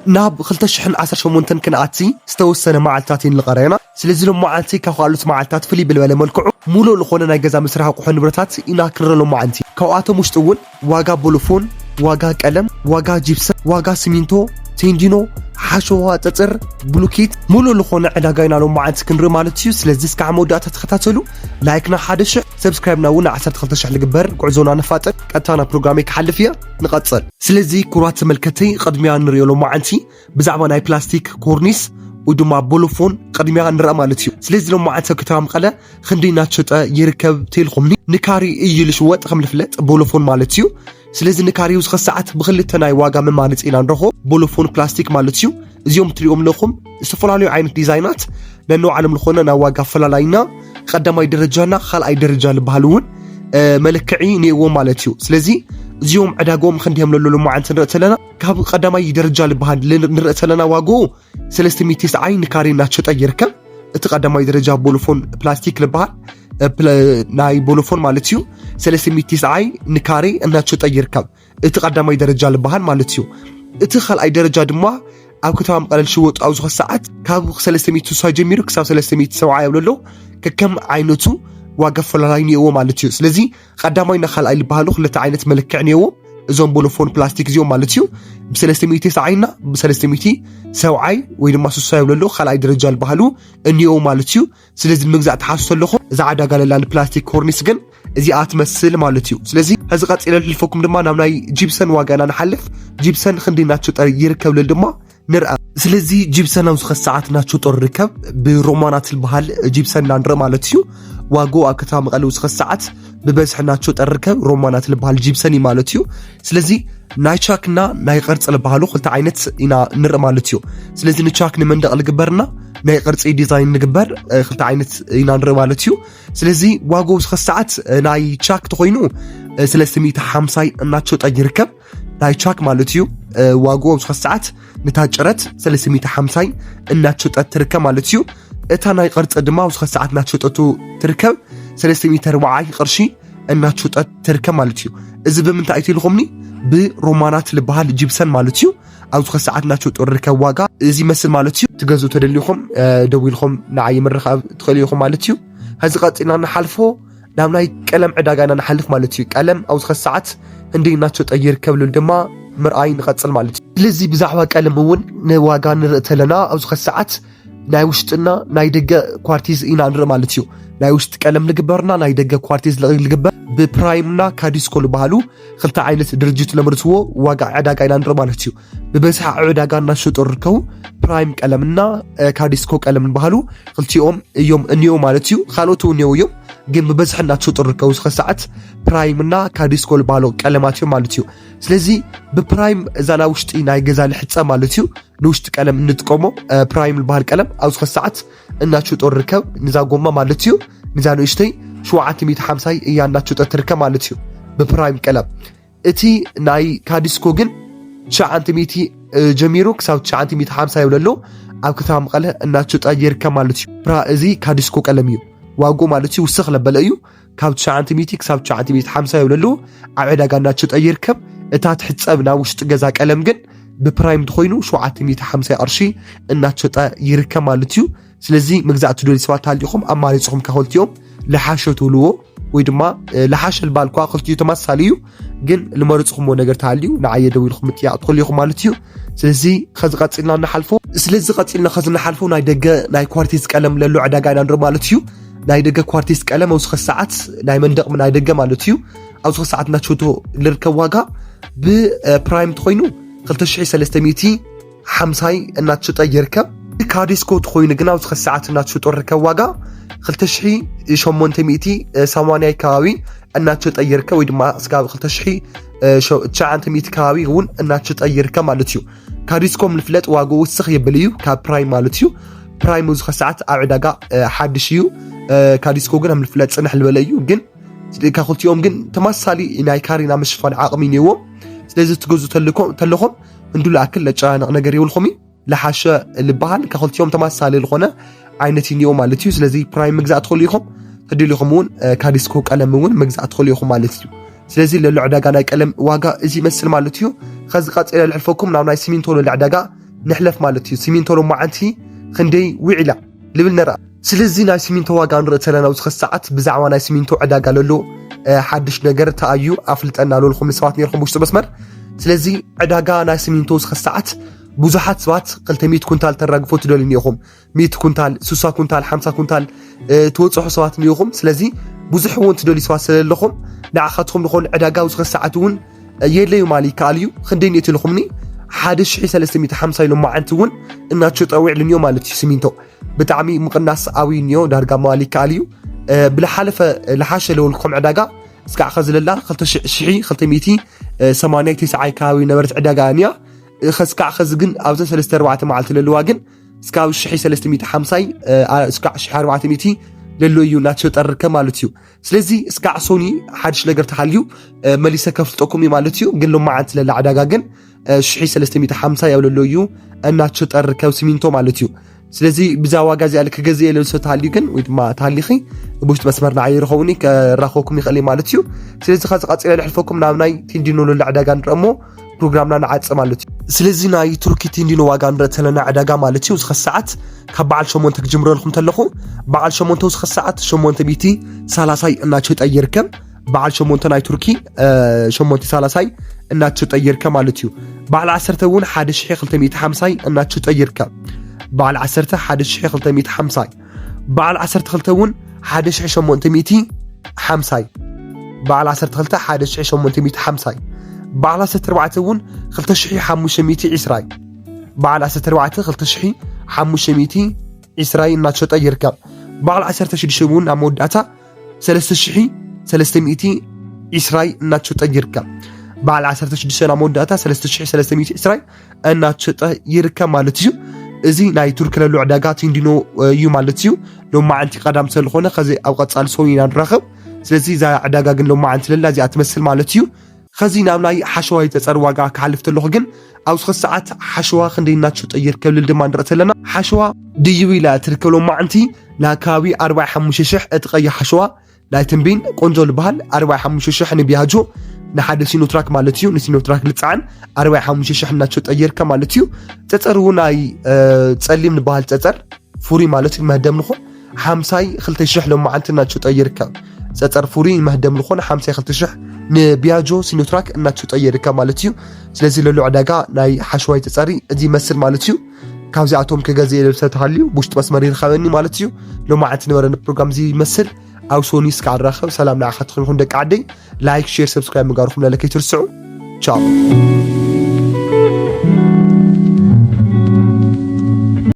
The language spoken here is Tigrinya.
ናብ ክልተ ሽሕን ዓሰርተ ሸሞንተን ክንኣቲ ዝተወሰነ መዓልትታት ኢና ዝቐረየና። ስለዚ ሎማዓንቲ ካብ ካልኦት መዓልትታት ፍልይ ብልበለ መልክዑ ሙሉእ ዝኾነ ናይ ገዛ መስርሒ ኣቑሑ ንብረታት ኢና ክንርኢ ሎማዓንቲ። ካብኣቶም ውሽጢ እውን ዋጋ ቦሎፎን፣ ዋጋ ቀለም፣ ዋጋ ጂፕሰም፣ ዋጋ ሲሚንቶ፣ ቴንዲኖ፣ ሓሸዋ፣ ጠጠር፣ ብሉኬት፣ ሙሉእ ዝኾነ ዕዳጋ ኢና ሎማዓንቲ ክንርኢ ማለት እዩ። ስለዚ እስካዕ መወዳእታ ተኸታተሉ። ላይክና ሓደ ሽሕ፣ ሰብስክራይብና እውን ዓሰርተ ክልተ ሽሕ ልግበር። ጉዕዞና ንፋጠን። ቀጥታ ናብ ፕሮግራመይ ክሓልፍ እየ። ንቐጽል። ስለዚ ክቡራት ተመልከተይ፣ ቅድሚያ ንሪኦ ሎማዓንቲ ብዛዕባ ናይ ፕላስቲክ ኮርኒስ ወይ ድማ ቦሎፎን ቅድሚያ ንርኣ ማለት እዩ። ስለዚ ሎማዓንቲ ኣብ ከተማ መቐለ ክንደይ እናተሸጠ ይርከብ ተልኹምኒ? ንካሬ እዩ ዝሽወጥ። ከም ዝፍለጥ ቦሎፎን ማለት እዩ። ስለዚ ንካሬ ኣብዚ ሰዓት ብክልተ ናይ ዋጋ መማረፂ ኢና ንረኽቦ፣ ቦሎፎን ፕላስቲክ ማለት እዩ። እዚኦም ትሪኦም ኣለኹም ዝተፈላለዩ ዓይነት ዲዛይናት ነንባዕሎም ዝኾነ ናይ ዋጋ ኣፈላላይና ቀዳማይ ደረጃና ካልኣይ ደረጃ ዝበሃል እውን፣ እ፣ መለክዒ ነይዎም ማለት እዩ። ስለዚ እዚኦም ዕዳግኦም ክንደይ እዮም ለሎ ሎማዓንቲ ንርኢ ተለና፣ ካብ ቀዳማይ ደረጃ ዝበሃል ል-፣ ንርኢ ተለና ዋግኡ ሰለስተ ሚእቲ ተስዓይ ንካሬ እናተሸጠ ይርከብ። እቲ ቀዳማይ ደረጃ ቦሎፎን ፕላስቲክ ዝበሃል፣ እ፣ ፕለ-፣ ናይ ቦሎፎን ማለት እዩ። ሰለስተ ሚእቲ ተስዓይ ንካሬ እናተሸጠ ይርከብ። እቲ ቀዳማይ ደረጃ ዝበሃል ማለት እዩ። እቲ ካልኣይ ደረጃ ድማ ኣብ ከተማ መቐለ ዝሽወጡ ኣብዚ ሰዓት ካብ ሰለስተ ሚእቲ ስሳ ጀሚሩ ክሳብ ሰለስተ ሚእቲ ሰብዓ ይብሉ ኣለዉ። ከከም ዓይነቱ ዋጋ ኣፈላላይ እኒአዎ ማለት እዩ። ስለዚ ቀዳማይና ካልኣይ ዝበሃሉ ክልተ ዓይነት መለክዕ እኒአዎ። እዞም ቦሎፎን ፕላስቲክ እዚኦም ማለት እዩ። ብሰለስተ ሚእቲ ተስዓይ እና ብሰለስተ ሚእቲ ሰብዓይ ወይ ድማ ስሳ ይብሉ ኣለዉ። ካልኣይ ደረጃ ዝበሃሉ እኒአዎ ማለት እዩ። ስለዚ ንምግዛእ ትሓስቡ ኣለኹም፣ እዛ ዕዳጋ ለላ ንፕላስቲክ ኮርኒስ ግን እዚኣ ትመስል ማለት እዩ። ስለዚ ሕዚ ቀጺለ ልሕልፈኩም ድማ ናብ ናይ ጂፕሰን ዋጋ ኢና ንሓልፍ። ጂፕሰን ክንደይ እናተሸጠ ይርከብ ልብል ድማ ንርኣ። ስለዚ ጂፕሰን ኣብዚ ሰዓት እናተሸጠ ይርከብ። ብሮማናት ዝበሃል ጂፕሰን ኢና ንርኢ ማለት እዩ። ዋግኡ ኣብ ከተማ መቐለ ኣብዚ ሰዓት ብበዝሒ እናተሸጠ ይርከብ ሮማናት ዝበሃል ጂፕሰን እዩ ማለት እዩ። ስለዚ ናይ ቻክና ናይ ቅርጺ ዝበሃሉ ክልተ ዓይነት ኢና ንርኢ ማለት እዩ። ስለዚ ንቻክ ንመንደቕ ዝግበርና ናይ ቅርጺ ዲዛይን ንግበር፣ እ፣ ክልተ ዓይነት ኢና ንርኢ ማለት እዩ። ስለዚ ዋግኡ ኣብዚ ሰዓት፣ እ፣ ናይ ቻክ ተኾይኑ፣ እ፣ ሰለስተ ሚእቲ ሓምሳይ እናተሸጠ ይርከብ። ናይ ቻክ ማለት እዩ። እ፣ ዋግኡ ኣብዚ ሰዓት ንታ ጭረት ሰለስተ ሚእቲ ሓምሳይ እናተሸጠት ትርከብ ማለት እዩ። እታ ናይ ቅርጺ ድማ ኣብዚ ሰዓት እናተሸጠቱ ትርከብ ሰለስተ ሚእቲ ኣርብዓይ ቅርሺ እናተሸጠት ትርከብ ማለት እዩ። እዚ ብምንታይ እዩ ኢልኩምኒ? ብሮማናት ዝበሃል ጂፕሰን ማለት እዩ። ኣብዚ ሰዓት እናተሸጠ ዝርከብ ዋጋ እዚ ይመስል ማለት እዩ። ትገዝኡ ተደሊኹም፣ እ፣ ደዊልኩም ንዓይ ምርኻብ ትኽእሉ ኢኹም ማለት እዩ። ሕዚ ቀጺልና ንሓልፎ ናብ ናይ ቀለም ዕዳጋ ኢና ንሓልፍ ማለት እዩ። ቀለም ኣብዚ ሰዓት ክንደይ እናተሸጠ ይርከብ ልብል ድማ ምርኣይ ንቐጽል ማለት እዩ። ስለዚ ብዛዕባ ቀለም እውን ንዋጋ ንርኢ ተለና ኣብዚ ሰዓት ናይ ውሽጥና ናይ ደገ ኳርቲዝ ኢና ንርኢ ማለት እዩ። ናይ ውሽጢ ቀለም ንግበርና ናይ ደገ ኳርቲዝ ል-፣ ንግበር ብፕራይምና ካዲስኮ ዝበሃሉ ክልተ ዓይነት ድርጅት ለምርትዎ ዋጋ ዕዳጋ ኢና ንርኢ ማለት እዩ። ብበዝሒ ዕዳጋ እናሸጡ ዝርከቡ ፕራይም ቀለምና፣ እ፣ ካዲስኮ ቀለም ዝበሃሉ ክልቲኦም እዮም እኒኦ ማለት እዩ። ካልኦት እውን እኒኦ እዮም፣ ግን ብበዝሒ እናሸጡ ዝርከቡ እስከ ሰዓት ፕራይምና ካዲስኮ ዝበሃሉ ቀለማት እዮም ማለት እዩ። ስለዚ ብፕራይም እዛ ናይ ውሽጢ ናይ ገዛ ልሕጸ ማለት እዩ፣ ንውሽጢ ቀለም እንጥቀሞ፣ እ፣ ፕራይም ዝበሃል ቀለም ኣብዚ ሰዓት እናሸጡ ዝርከብ ንዛ ጎማ ማለት እዩ። ንዛ ንእሽተይ ሸውዓተ ሚእቲ ሓምሳይ እያ እናሸጠት ትርከብ ማለት እዩ ብፕራይም ቀለም። እቲ ናይ ካዲስኮ ግን ትሽዓተ ሚእቲ፣ እ፣ ጀሚሩ ክሳብ ትሽዓተ ሚእቲ ሓምሳ ይብሉ ኣለዉ። ኣብ ከተማ መቐለ እናተሸጠ ይርከብ ማለት እዩ። ፕራ-፣ እዚ ካዲስኮ ቀለም እዩ። ዋግኡ ማለት እዩ ውስኽ ለበለ እዩ። ካብ ትሽዓተ ሚእቲ ክሳብ ትሽዓተ ሚእቲ ሓምሳ ይብሉ ኣለዉ። ኣብ ዕዳጋ እናተሸጠ ይርከብ። እታ ትሕጸብ ናብ ውሽጢ ገዛ ቀለም ግን ብፕራይም ተኾይኑ ሸውዓተ ሚእቲ ሓምሳ ቅርሺ እናተሸጠ ይርከብ ማለት እዩ። ስለዚ መግዛእቲ ትደልዩ ሰባት ተሃሊኹም ኣማሪፅኹም ካብ ክልቲኦም ልሓሸ ትብልዎ ወይ ድማ፣ እ፣ ልሓሸ ልባል እኳ ክልቲኡ ተመሳሳሊ እዩ፣ ግን ልመረፅኹምዎ ነገር ተሃልዩ ንዓየ ደዊልኩም ምጥያቕ ትኽእሉ ኢኹም ማለት እዩ። ስለዚ ከዚ ቀፂልና ንሓልፎ። ስለዚ ቀፂልና ከዚ ንሓልፎ ናይ ደገ ናይ ኳርቲዝ ቀለም ለሎ ዕዳጋ ኢና ንርኢ ማለት እዩ። ናይ ደገ ኳርቲዝ ቀለም ኣብዚ ሰዓት ናይ መንደቕ ናይ ደገ ማለት እዩ። ኣብዚ ሰዓት እናተሸጡ ልርከብ ዋጋ ብፕራይም ተኾይኑ ክልተ ሽሕ ሰለስተ ሚእቲ ሓምሳይ እናተሸጠ ይርከብ። ካዲስኮ ተኾይኑ ግና ኣብዚ ሰዓት እናተሸጡ ርከብ ዋጋ ክልተ ሽሕ ሸሞንተ ሚእቲ ሰማንያ ከባቢ እናተሸጠ ይርከብ፣ ወይ ድማ ስጋብ ክልተ ሽሕ ትሽዓተ ሚእቲ ከባቢ እውን እናተሸጠ ይርከብ ማለት እዩ። ካዲስኮ ምልፍለጥ ዋግኡ ውስኽ ይብል እዩ ካብ ፕራይም ማለት እዩ። ፕራይም ኣብዚ ሰዓት ኣብ ዕዳጋ፣ እ፣ ሓድሽ እዩ። እ፣ ካዲስኮ ግን ከም ዝፍለጥ ጽንሕ ዝበለ እዩ። ግን ካብ ክልቲኦም ግን ተመሳሳሊ ናይ ካሪና ምሽፋን ዓቕሚ እኒአዎም። ስለዚ ትገዙ ተልኮ-፣ ተለኹም እንዱ ለኣክል ለጨናነቕ ነገር የብልኹም እዩ። ለሓሸ ልበሃል ካብ ክልቲኦም ተመሳሳሊ ዝኾነ ዓይነት እዩ እኒኦ ማለት እዩ። ስለዚ ፕራይም ምግዛእ ትኽእሉ ኢኹም። ተደሊኹም እውን፣ እ፣ ካዲስኮ ቀለም እውን ምግዛእ ትኽእሉ ኢኹም ማለት እዩ። ስለዚ ለሎ ዕዳጋ ናይ ቀለም ዋጋ እዚ ይመስል ማለት እዩ። ከዚ ቀፂለ ልሕልፈኩም ናብ ናይ ሲሚንቶ ለሎ ዕዳጋ ንሕለፍ ማለት እዩ። ሲሚንቶ ሎማዓንቲ ክንደይ ውዒላ ልብል ነርኣ። ስለዚ ናይ ሲሚንቶ ዋጋ ንርኢ ተለና ኣብዚ ኸዚ ሰዓት ብዛዕባ ናይ ሲሚንቶ ዕዳጋ ለሎ ሓድሽ ነገር ተኣዩ ኣፍልጠና ለልኩም ሰባት ነርኩም ውሽጢ መስመር። ስለዚ ዕዳጋ ናይ ሲሚንቶ እዚ ኸዚ ሰዓት ብዙሓት ሰባት ክልተ ሚእቲ ኩንታል ተራግፎ ትደልዩ እኒኹም። ሚእቲ ኩንታል፣ ሱሳ ኩንታል፣ ሓምሳ ኩንታል ትወፅሑ ሰባት እኒኹም። ስለዚ ብዙሕ እውን ትደልዩ ሰባት ስለለኹም ንዓኻትኩም ዝኾን ዕዳጋ ኣብዚ ኸዚ ሰዓት እውን የለዩ ማል ይከኣል እዩ። ክንደይ ኒእቲ ኢልኹምኒ? ሓደ ሽሕ ሰለስተ ሚእቲ ሓምሳ ኢሎም መዓንቲ እውን እናተሸጠ ውዕሉ እኒኦ ማለት እዩ። ሲሚንቶ ብጣዕሚ ምቕናስ ኣብዩ እኒኦ ዳርጋ ማል ይከኣል እዩ። ብልሓለፈ ልሓሸ ለወልኩም ዕዳጋ እስካዕ ኸዚ ለላ ክልተ ሽሕ ክልተ ሚእቲ ሰማንያ ተስዓይ ከባቢ ነበረት ዕዳጋ እኒያ። ኸስካዕ ኸዚ ግን ኣብዘን ሰለስተ ኣርባዕተ መዓልቲ ለለዋ ግን እስካብ ሽሕ ሰለስተ ሚእቲ ሓምሳይ እስካዕ ሽሕ ኣርባዕተ ሚእቲ ለሎ እዩ እናተሸጠ ርከብ ማለት እዩ። ስለዚ እስካዕ ሶኒ ሓድሽ ነገር ተሃልዩ መሊሰ ከፍልጠኩም እዩ ማለት እዩ። ግን ሎማዓንቲ ለላ ዕዳጋ ግን ሽሕ ሰለስተ ሚእቲ ሓምሳይ ኣብ ለሎ እዩ እናተሸጠ ርከብ ሲሚንቶ ማለት እዩ። ስለዚ ብዛ ዋጋ እዚኣ ክገዝእ የለ ሰብ ተሃልዩ ግን ወይ ድማ ተሃሊኺ ብውሽጢ መስመር ንዓይ ይረኸቡኒ ከራኸብኩም ይኽእል እየ ማለት እዩ። ስለዚ ከዚ ቀፂለ ልሕልፈኩም ናብ ናይ ቴንዲኖ ለሎ ዕዳጋ ንረአ እሞ ፕሮግራምና ንዓጽ ማለት እዩ። ስለዚ ናይ ቱርኪ ቴንዲኖ ዋጋ ንረአ ተለና ዕዳጋ ማለት እዩ። እዚ ኸዚ ሰዓት ካብ በዓል ሸሞንተ ክጅምረልኩም ተለኹ በዓል ሸሞንተ እዚ ኸዚ ሰዓት ሸሞንተ ሚእቲ ሰላሳይ እናተሸጠ ይርከብ። በዓል ሸሞንተ ናይ ቱርኪ ሸሞንተ ሰላሳይ እናተሸጠ ይርከብ ማለት እዩ። በዓል ዓሰርተ እውን ሓደ ሽሕ ክልተ ሚእቲ ሓምሳይ እናተሸጠ ይርከብ። በዓል ዓሰርተ ሓደ ሽሕ ክልተ ሚእቲ ሓምሳይ። በዓል ዓሰርተ ክልተ እውን ሓደ ሽሕ ሸሞንተ ሚእቲ ሓምሳይ። በዓል ዓሰርተ ክልተ ሓደ ሽሕ ሸሞንተ ሚእቲ ሓምሳይ። በዓል ዓሰርተ ኣርባዕተ እውን ክልተ ሽሕ ሓሙሽተ ሚእቲ ዕስራይ። በዓል ዓሰርተ ኣርባዕተ ክልተ ሽሕ ሓሙሽተ ሚእቲ ዕስራይ እናተሸጠ ይርከብ። በዓል ዓሰርተ ሽዱሽተ እውን ኣብ መወዳእታ ሰለስተ ሽሕ ሰለስተ ሚእቲ ዕስራይ እናተሸጠ ይርከብ። በዓል ዓሰርተ ሽዱሽተ ኣብ መወዳእታ ሰለስተ ሽሕ ሰለስተ ሚእቲ ዕስራይ እናተሸጠ ይርከብ ማለት እዩ። እዚ ናይ ቱርኪ ለሎ ዕዳጋ ቴንዲኖ እዩ ማለት እዩ። ሎማዓንቲ ቀዳም ስለዝኾነ ከዚ ኣብ ቀጻሊ ሰው ኢና ንራኸብ። ስለዚ እዛ ዕዳጋ ግን ሎማዓንቲ ለላ እዚኣ ትመስል ማለት እዩ። ከዚ ናብ ናይ ሓሸዋይ ጸጸር ዋጋ ክሓልፍ ተለኹ ግን ኣብዚ ኸዚ ሰዓት ሓሸዋ ክንደይ እናተሸጠ ይርከብ ልል ድማ ንርኢ ተለና ሓሸዋ ድይብ ኢላ ትርከብ ሎማዓንቲ ናብ ከባቢ ኣርባዕተ ሓሙሽተ ሽሕ እቲ ቀይሕ ሓሸዋ ናይ ትንቢን ቆንጆ ዝበሃል ኣርባዕተ ሓሙሽተ ሽሕ ንቢያጆ ንሓደ ሲኖትራክ ማለት እዩ። ንሲኖትራክ ልፀዓን ኣርባዕተ ሓሙሽተ ሽሕ እናተሸጠ ይርከብ ማለት እዩ። ጸጸር እውን ናይ ጸሊም ዝበሃል ጸጸር ፉሪ ማለት እዩ መህደም ንኾን ሓምሳይ ክልተ ሽሕ ሎማዓንቲ እናተሸጠ ይርከብ። ጸጸር ፉሪ መህደም ንኾን ሓምሳይ ክልተ ሽሕ ንቢያጆ ሲኖትራክ እናተሸጠ ይርከብ ማለት እዩ። ስለዚ ለሎ ዕዳጋ ናይ ሓሸዋይ ጸጸሪ እዚ ይመስል ማለት እዩ። ካብዚኣቶም ክገዝእ የለ ሰብ ተሃልዩ ብውሽጢ መስመር ይርኸበኒ ማለት እዩ። ሎማዓንቲ ነበረኒ ፕሮግራም እዚ ይመስል። ኣብ ሶኒ እስካዕ ንራኸብ። ሰላም ንዓኻትኩም ይኹን ደቂ ዓደይ። ላይክ፣ ሼር፣ ሰብስክራይብ ምግባርኩም ለለ ከይትርስዑ። ቻው።